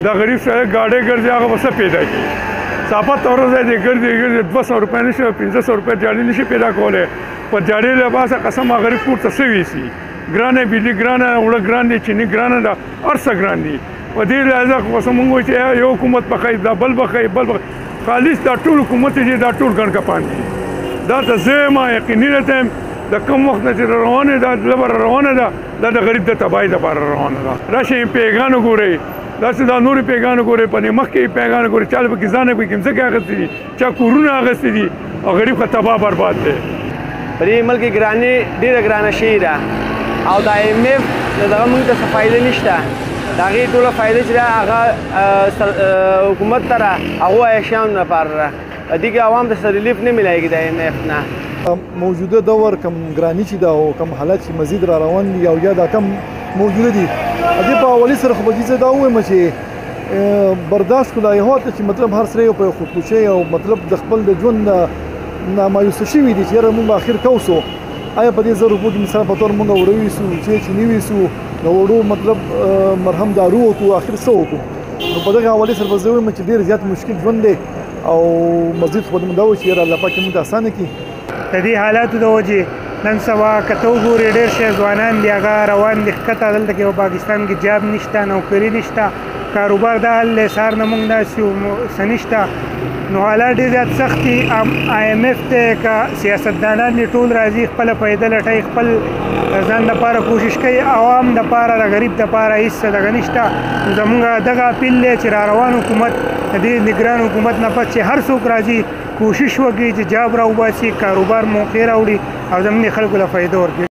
دا غریب سړی ګاډی ګرځي، هغه به څه پیدا کړي؟ صافت ورځ دی ګرځي ګرځي، 200 روپۍ نشي، 500 روپۍ دیاړي نشي پیدا کولی. په دیاړي له پاسه قسم غریب کور ته څه ویسي؟ ګرانه بجلي ګرانه، اوړه ګران دي، چیني ګرانه ده، هر څه ګران دي. په دې لحاظه خو مونږ وایو چې یو حکومت به ښه، دا بل به ښه، بل به خالص، دا ټول حکومت چې دا ټول ګڼ کپان دي. دا ته زه ما یقیني راته یم، د کوم وخت نه چې روانه ده، لبر روانه ده، دا د غریب د تباهۍ دپاره روانه ده. راشئ پیګان وګورئ، داسې دا نورې پیګان وګورئ، په دې مخکې پیګان وګورئ، چا پکې ځانه پکې مځکې اخیستې دي، چا کورونه اخیستي دي، او غریب خو تباه برباد دی. په دې ملک کې ګراني ډېره ګرانه شوې ده او د آی ایم ایف دغه موږ ته څه فایده نشته. د هغې ټوله فایده چې ده هغه حکومت ته ده، هغو عیاشیانو لپاره ده. دې کې عوام ته څه ریلیف نه میلایږي د آی ایم ایف نه. موجوده دور کم ګراني چې ده او کم حالت چې مزید را روان دي او یا دا کم موجوده دي، دې په اولي سره خو به زه دا ووایم چې برداشت کو لا یو ته چې مطلب هر سره یو په خودکشي او مطلب د خپل د ژوند نه مایوسه شوي دي چې یاره موږ اخر کوسو. آیا په دې 1000 روپو کې مثال په تور موږ اوړه ویسو، چې نه ویسو، د اوړو مطلب مرهم دارو وکړو، اخر څه وکړو؟ نو په دغه حوالې سره به زه ووایم چې ډېر زیات مشکل ژوند دی او مزید خو به دا و چې یاره الله پاک موږ ته اسانه کړي. د دې حالاتو د وجې نن سبا که ته وګورې ډېر شی ځوانان دي هغه روان دي ښکته. دلته کې په پاکستان کې جاب نشته، نوکري نشته، کاروبار دا حال دی، سهار نه موږ ناست یو، څه نشته. نو حالات ډېر زیات سخت دي. آی ایم ایف دی که سیاستدانان دي، ټول راځي خپله فایده لټوي، خپل ځان دپاره کوشش کوي، عوام دپاره د غریب دپاره هېڅ څه دغه نشته. نو زموږ دغه اپیل دی چې را روان حکومت د دې نګران حکومت نه پس چې هر څوک راځي کوشش وکړي چې جاب راوباسي، کاروبار موقع راوړي او زموږ خلکو له فایده ورکړي.